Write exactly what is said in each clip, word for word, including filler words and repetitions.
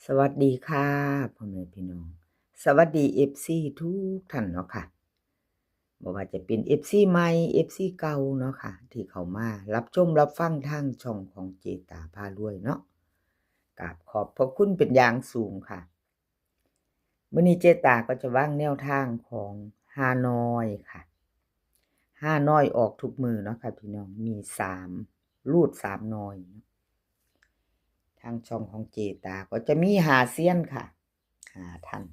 สวัสดีค่ะ พ่อแม่พี่น้อง สวัสดี เอฟซี ทุกท่านเนาะค่ะ บ่ว่าจะเป็น เอฟซี ใหม่ เอฟซี เก่าเนาะค่ะ ที่เข้ามารับชมรับฟังทางช่องของเจตาพารวยเนาะ กราบขอบพระคุณเป็นอย่างสูงค่ะ มื้อนี้เจตาก็จะวางแนวทางของฮานอยค่ะ ฮานอยออกทุกมื้อเนาะค่ะพี่น้อง มีสาม รูดสามหน่อยเนาะ ทางช่องของเจตาก็จะมีห้าเซียนค่ะ ห้าท่าน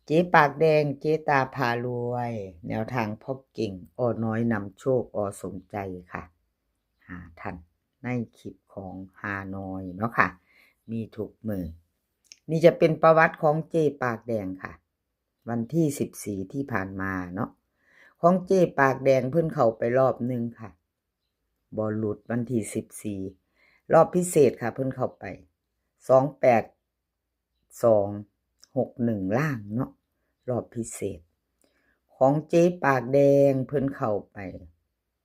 เจ๊ปากแดง เจตาพารวย แนวทางพ่อเก่ง อ.น้อยนำโชค อ.สมใจค่ะ ห้าท่าน ในคลิปของฮานอยเนาะค่ะ มีทุกมื้อ นี่จะเป็นประวัติของเจ๊ปากแดงค่ะ วันที่สิบสี่ที่ผ่านมาเนาะ ของเจ๊ปากแดงเพิ่นเข้าไปรอบหนึ่งค่ะ บ่หลุดวันที่สิบสี่ รอบพิเศษค่ะ เพิ่นเข้าไป สองแปดสอง หกหนึ่ง ล่างเนาะ รอบพิเศษ ของเจ๊ปากแดงเพิ่นเข้าไป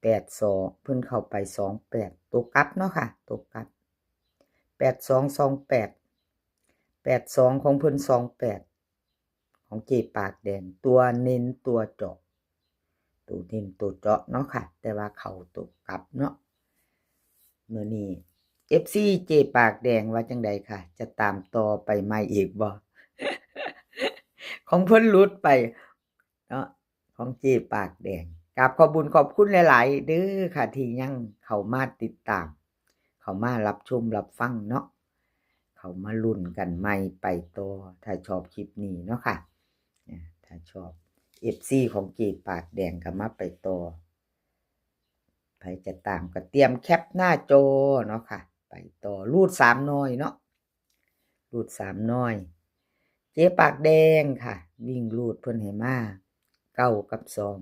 แปดสอง เพิ่นเข้าไป สองแปด ตัวกลับเนาะค่ะ ตัวกลับ แปดสอง สองแปด แปดสอง ของเพิ่น สองแปด ของเจ๊ปากแดง ตัวเน้นตัวเจาะ ตัวเน้นตัวเจาะเนาะค่ะ แต่ว่าเข้าตัวกลับเนาะ มื้อนี้ เอฟซี เจ๊ปากแดงว่าจังใดค่ะ จะตามต่อไปใหม่อีกบ่ ของเพิ่นหลุดไปเนาะ ของเจ๊ปากแดง กราบขอบบุญขอบคุณหลายๆ เด้อค่ะ ที่ยังเข้ามาติดตาม เข้ามารับชมรับฟังเนาะ เข้ามาลุ้นกันใหม่ไปต่อ ถ้าชอบคลิปนี้เนาะค่ะ อ่า ถ้าชอบ เอฟซี ของเจ๊ปากแดงก็มาไปต่อ ไผจะตามก็เตรียมแคปหน้าจอเนาะค่ะ ไปต่อ รูดสามหน่อยเนาะ รูดสามหน่อย เจ๊ปากแดงค่ะ วิ่งรูดเพิ่นให้มา เก้ากับสอง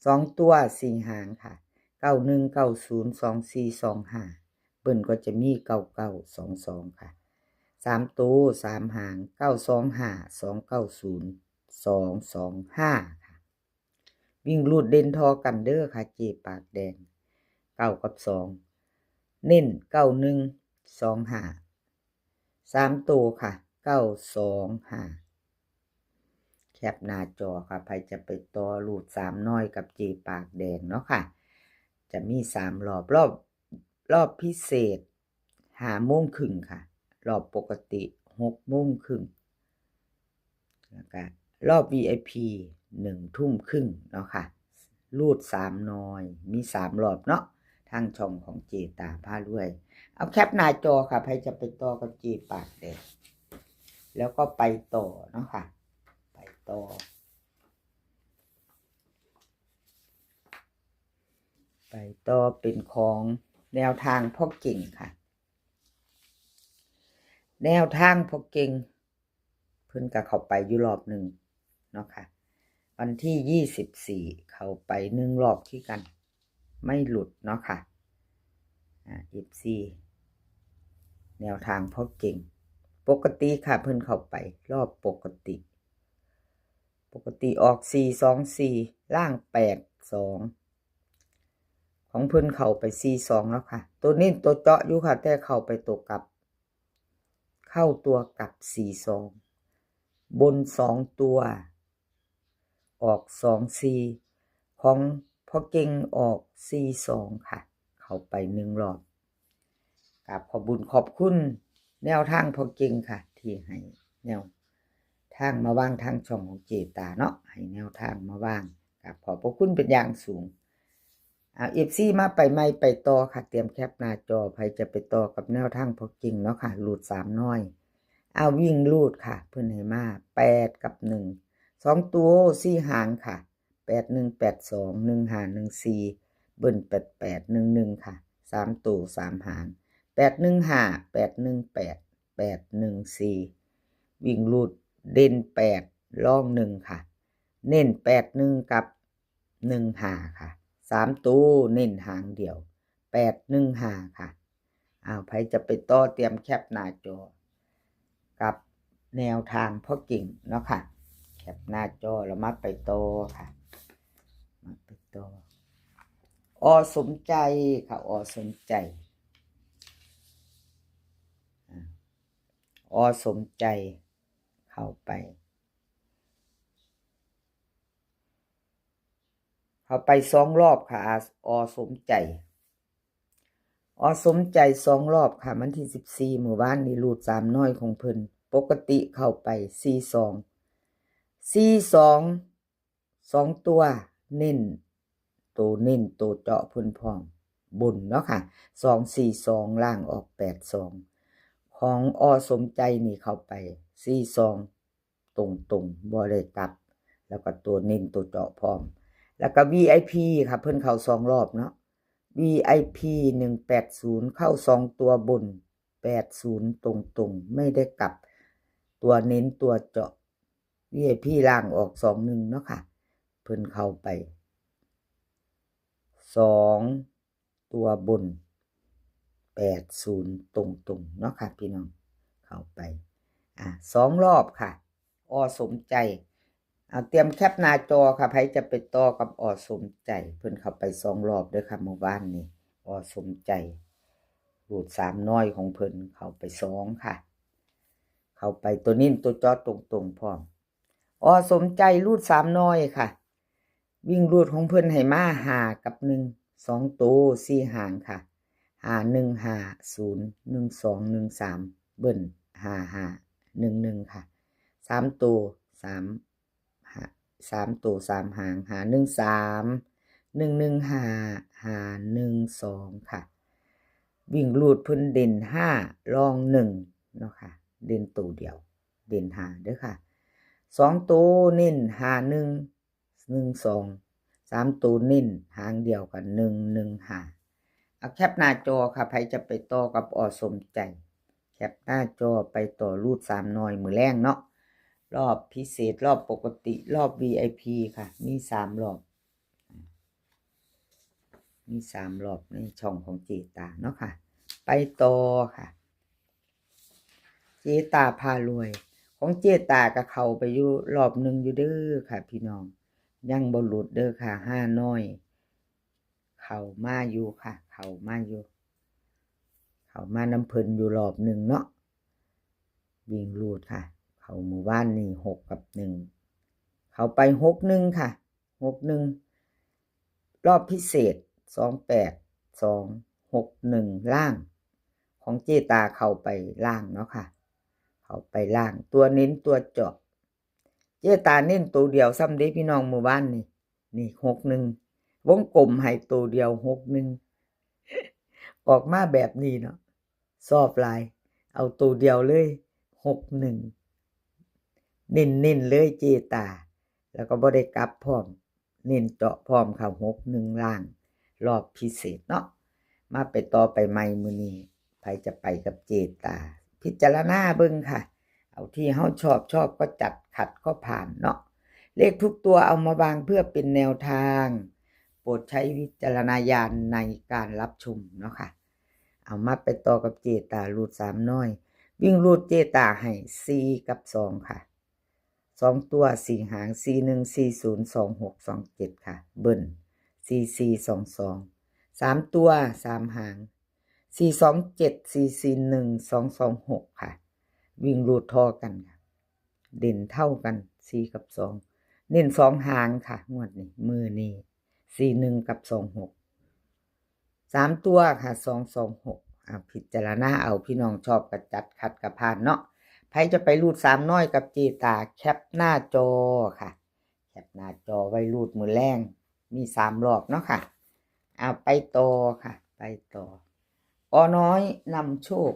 สองตัวสี่หางค่ะ เก้าหนึ่ง เก้าศูนย์ สองสี่ สองห้า เบิ้ลก็จะมี เก้าเก้า สองสอง ค่ะ สามตัวสามหาง เก้าสองห้า สองเก้าศูนย์ สองสองห้า ค่ะ วิ่งรูดเด่นทอกันเด้อค่ะ เจ๊ปากแดง เก้ากับสอง เน้น เก้าหนึ่ง สองห้า สามตัวค่ะ เก้าสองห้า แคปหน้าจอค่ะ ไผจะไปต่อรูดสามหน่อยกับเจ๊ปากแดงเนาะค่ะ จะมีสามรอบ รอบ รอบพิเศษ ห้าโมงครึ่งค่ะ รอบปกติ หกโมงครึ่ง แล้วก็รอบ วีไอพี หนึ่งทุ่มครึ่งเนาะค่ะ รูดสามหน่อย มีสามรอบเนาะ ทางช่องของเจ๊ตาพารวย เอาแคปหน้าจอค่ะ ไผจะไปต่อกับเจ๊ปากแดง แล้วก็ไปต่อเนาะค่ะ ไปต่อ ไปต่อเป็นของแนวทางพ่อเก่งค่ะ แนวทางพ่อเก่ง เพิ่นก็เข้าไปอยู่รอบหนึ่งเนาะค่ะ วันที่ยี่สิบสี่ เข้าไปหนึ่งรอบคือกัน ไม่หลุดเนาะค่ะ อ่า เอฟซี แนวทางพ่อเก่ง ปกติค่ะ เพิ่นเข้าไปรอบปกติ ปกติออก สี่สองสี่ ล่าง แปดสอง ของเพิ่นเข้าไป สี่สอง แล้วค่ะ ตัวนี้ตัวเจาะอยู่ค่ะ แต่เข้าไปตัวกลับ เข้าตัวกลับ สี่สอง บนสองตัว ออก สองสี่ ของพ่อเก่งออก สี่สอง ค่ะ เข้าไปหนึ่งรอบ กราบขอบบุญขอบคุณแนวทางพ่อเก่งค่ะ ที่ให้แนวทางมาวางทางช่องของเจ๊ตาเนาะ ให้แนวทางมาวาง กราบขอบพระคุณเป็นอย่างสูง เอา เอฟซี มาไปใหม่ไปต่อค่ะ เตรียมแคปหน้าจอ ไผจะไปต่อกับแนวทางพ่อเก่งเนาะค่ะ รูดสามหน่อย เอาวิ่งรูดค่ะ เพิ่นให้มา แปดกับหนึ่ง สองตัวสี่หางค่ะ แปดหนึ่ง แปดสอง หนึ่งห้า หนึ่งสี่ เบิ้ล แปดแปด หนึ่งหนึ่ง ค่ะ สามตัวสามหาง แปดหนึ่งห้า แปดหนึ่งแปด แปดหนึ่งสี่ วิ่งรูดเด่น แปด รอง หนึ่ง ค่ะ เน้น แปดหนึ่ง กับ หนึ่งห้า ค่ะ สามตัวเน้นหางเดียว แปดหนึ่งห้า ค่ะ เอา ไผจะไปต่อเตรียมแคปหน้าจอ กับแนวทางพ่อเก่งเนาะค่ะ แคปหน้าจอแล้วมาไปต่อค่ะ มาไปต่อ อ.สมใจค่ะ อ.สมใจ อ่า อสมใจ เข้าไป เข้าไปสองรอบค่ะ อา อสมใจ อสมใจสองรอบค่ะ วันที่สิบสี่ มื้อวานนี้ รูดสามน้อยของเพิ่น ปกติเข้าไป สี่สอง สี่สอง สองตัว เน้น โตเน้นโตเจาะเพิ่นพร้อม บนเนาะค่ะ สองสี่สอง ล่างออก แปดสอง ของ อสมใจนี่เข้าไป สี่สอง ตรงๆ บ่ได้กลับ แล้วก็ตัวเน้นตัวเจาะพร้อม แล้วก็ วีไอพี ค่ะ เพิ่นเข้าสองรอบเนาะ วีไอพี หนึ่งแปดศูนย์ เข้าสองตัวบน แปดศูนย์ ตรงๆ ไม่ได้กลับ ตัวเน้นตัวเจาะ วีไอพี ล่างออก สองหนึ่ง เนาะค่ะ เพิ่นเข้าไป สอง ตัวบน แปดศูนย์ ตรงๆ เนาะค่ะพี่น้อง เข้าไป อ่า สองรอบค่ะ อสมใจ เอาเตรียมแคปหน้าจอค่ะ ไผจะไปต่อกับ อสมใจ เพิ่นเข้าไปสองรอบเด้อค่ะ มื้อวานนี้ อสมใจ รูดสามน้อยของเพิ่นเข้าไปสองค่ะ เข้าไปตัวเน้นตัวเจาะตรงๆ พร้อม อสมใจรูดสามน้อยค่ะ วิ่งรูดของเพิ่นให้มา ห้า กับ หนึ่ง สองโต สี่หางค่ะ ห้าหนึ่ง ห้าศูนย์ หนึ่งสอง หนึ่งสาม เบิ้ล ห้าห้า หนึ่งหนึ่ง ค่ะ สามโต สาม ห้า สามโต สามหาง ห้าหนึ่งสาม หนึ่งหนึ่งห้า ห้าหนึ่งสอง ค่ะ วิ่งรูดเพิ่นเด่นห้า รองหนึ่ง เนาะค่ะ เด่นโตเดียว เด่นห้าเด้อค่ะ สองโตเน้น ห้าหนึ่ง หนึ่งสอง สามโตเน้นหางเดียวกัน หนึ่งหนึ่งห้า เอาแคปหน้าจอค่ะ ไผจะไปต่อกับ อสมใจ แคปหน้าจอไปต่อรูดสามน้อยมื้อแลงเนาะ รอบพิเศษ รอบปกติ รอบ วีไอพี ค่ะ มีสามรอบ มีสามรอบในช่องของเจตาเนาะค่ะ ไปต่อค่ะ เจตาพารวย ของเจตาก็เข้าไปอยู่รอบหนึ่งอยู่เด้อค่ะพี่น้อง ยังบ่หลุดเด้อค่ะ ห้าน้อย เข้ามาอยู่ค่ะ เข้ามาอยู่ เข้ามานำเพิ่นอยู่รอบหนึ่งเนาะ วิ่งรูดค่ะ เข้ามื้อวานนี้ หกกับหนึ่ง เข้าไป หกหนึ่ง ค่ะ หกหนึ่ง รอบพิเศษ สองแปด สองหกหนึ่ง ล่าง ของเจตาเข้าไปล่างเนาะค่ะ เข้าไปล่าง ตัวเน้นตัวเจาะ เจตาเน้นตัวเดียวซ้ำเด้พี่น้อง มื้อวานนี้ นี่ หกหนึ่ง วงกลมให้ตัวเดียว หกหนึ่ง ออกมาแบบนี้เนาะ ชอบหลาย เอาตัวเดียวเลย หกหนึ่ง เน้นๆเลยเจตา แล้วก็บ่ได้กลับพร้อม เน้นเจาะพร้อมค่ะ หกหนึ่ง ล่าง รอบพิเศษเนาะ มาไปต่อไปใหม่มื้อนี้ ไผจะไปกับเจตา พิจารณาเบิ่งค่ะ เอาที่เฮาชอบ ชอบก็จัด ขัดก็ผ่านเนาะ เลขทุกตัวเอามาวางเพื่อเป็นแนวทาง โปรดใช้วิจารณญาณในการรับชมเนาะค่ะ เอามาไปต่อกับเจตา รูดสามน้อย วิ่งรูดเจตาให้ สี่กับสอง ค่ะ สองตัว สี่หาง สี่หนึ่ง สี่ศูนย์ สองหก สองเจ็ด ค่ะ เบิ้ล สี่สี่ สองสอง สามตัว สามหาง สี่สองเจ็ด สี่สี่หนึ่ง สองสองหก ค่ะ วิ่งรูดท่อกันค่ะ เด่นเท่ากัน สี่กับสอง เน้นสองหางค่ะ งวดนี้ มื้อนี้ สี่หนึ่ง กับ สองหก สามตัวค่ะ สองสองหก อ่า พิจารณาเอา พี่น้องชอบก็จัด ขัดก็ผ่านเนาะ ไผจะไปรูดสามน้อยกับเจตา แคปหน้าจอค่ะ แคปหน้าจอไว้รูดมื้อแลง มีสามรอบเนาะค่ะ เอาไปต่อค่ะ ไปต่อ อน้อยนำโชค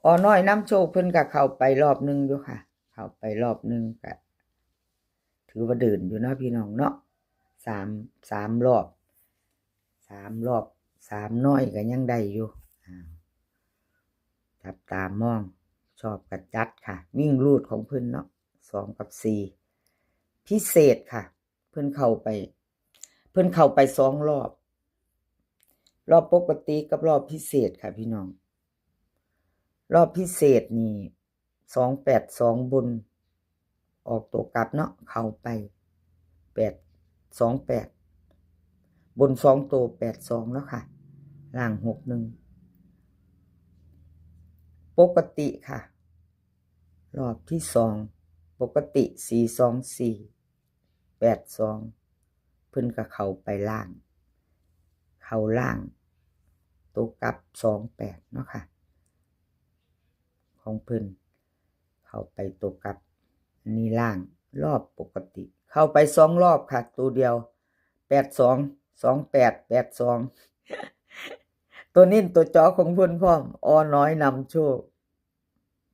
อน้อยนำโชคเพิ่นก็เข้าไปรอบหนึ่งอยู่ค่ะ เข้าไปรอบหนึ่งก็ถือว่าเดินอยู่เนาะพี่น้องเนาะ สาม สามรอบ สามรอบ สามน้อยก็ยังได้อยู่ อ่า จับตามอง ชอบก็จัดค่ะ วิ่งรูดของเพิ่นเนาะ สองกับสี่ พิเศษค่ะ เพิ่นเข้าไป เพิ่นเข้าไปสองรอบ รอบปกติกับรอบพิเศษค่ะพี่น้อง รอบพิเศษนี่ สองแปดสอง บน ออกตัวกลับเนาะ เข้าไป แปดสองแปด บนสองตัว แปดสอง แล้วค่ะ ล่าง หกหนึ่ง ป ปกติค่ะ รอบที่สอง ปกติ สี่สองสี่ แปดสอง เพิ่นก็เข้าไปล่าง เข้าล่าง ตัวกลับ สองแปด เนาะค่ะ ของเพิ่นเข้าไปตัวกลับ อันนี้ล่างรอบปกติ เข้าไปสองรอบค่ะ ตัวเดียว แปดสอง สองแปด แปดสอง ตัวนี้ตัวจอของเพิ่นพร้อม อน้อยนำโชค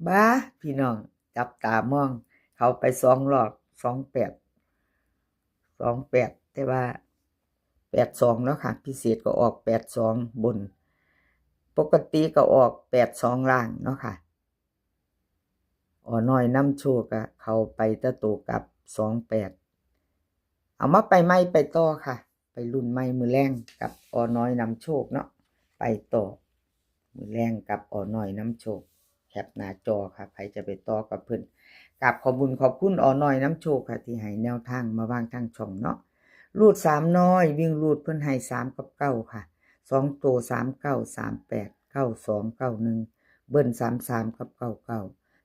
บ้า พี่น้อง จับตามอง เข้าไปสองรอบ สองแปด สองแปด แต่ว่า แปดสอง เนาะค่ะ พิเศษก็ออก แปดสอง บน ปกติก็ออก แปดสอง ล่างเนาะค่ะ อน้อยนำโชคก็เข้าไปแต่ตัวกลับ สองแปด เอามาไปใหม่ไปต่อค่ะ ไปลุ้นใหม่มื้อแลงกับอน้อยนำโชคเนาะ ไปต่อ มื้อแลงกับอน้อยนำโชค แคปหน้าจอค่ะ ใครจะไปต่อกับเพิ่น กราบขอบบุญขอบคุณอน้อยนำโชคค่ะ ที่ให้แนวทางมาวางทางช่องเนาะ รูดสามน้อย วิ่งรูดเพิ่นให้ สามกับเก้า ค่ะ สองตัว สามเก้า สามแปด เก้าสอง เก้าหนึ่ง เบิ้ล สามสาม กับ เก้าเก้า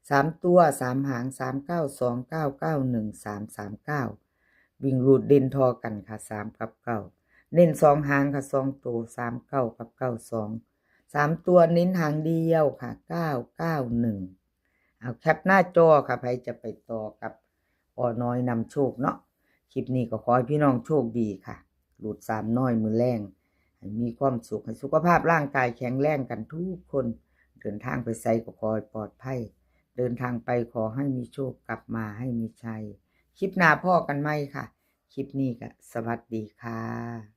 สามตัว สามหาง สามเก้าสอง เก้าเก้าหนึ่ง สามสามเก้า วิ่งรูดเด่นทอกันค่ะ สามกับเก้า เน้นสองหางค่ะ สองตัว สามเก้า กับ เก้าสอง สามตัวเน้นหางเดียวค่ะ เก้าเก้าหนึ่ง เอาแคปหน้าจอค่ะ ใครจะไปต่อกับอน้อยนำโชคเนาะ คลิปนี้ก็ขอให้พี่น้องโชคดีค่ะ รูดสามน้อยมื้อแลง ให้มีความสุข ให้สุขภาพร่างกายแข็งแรงกันทุกคน เดินทางไปไสก็ขอให้ปลอดภัย เดินทางไปขอให้มีโชค กลับมาให้มีชัย คลิปหน้าพ้อกันใหม่ค่ะ คลิปนี้ก็สวัสดีค่ะ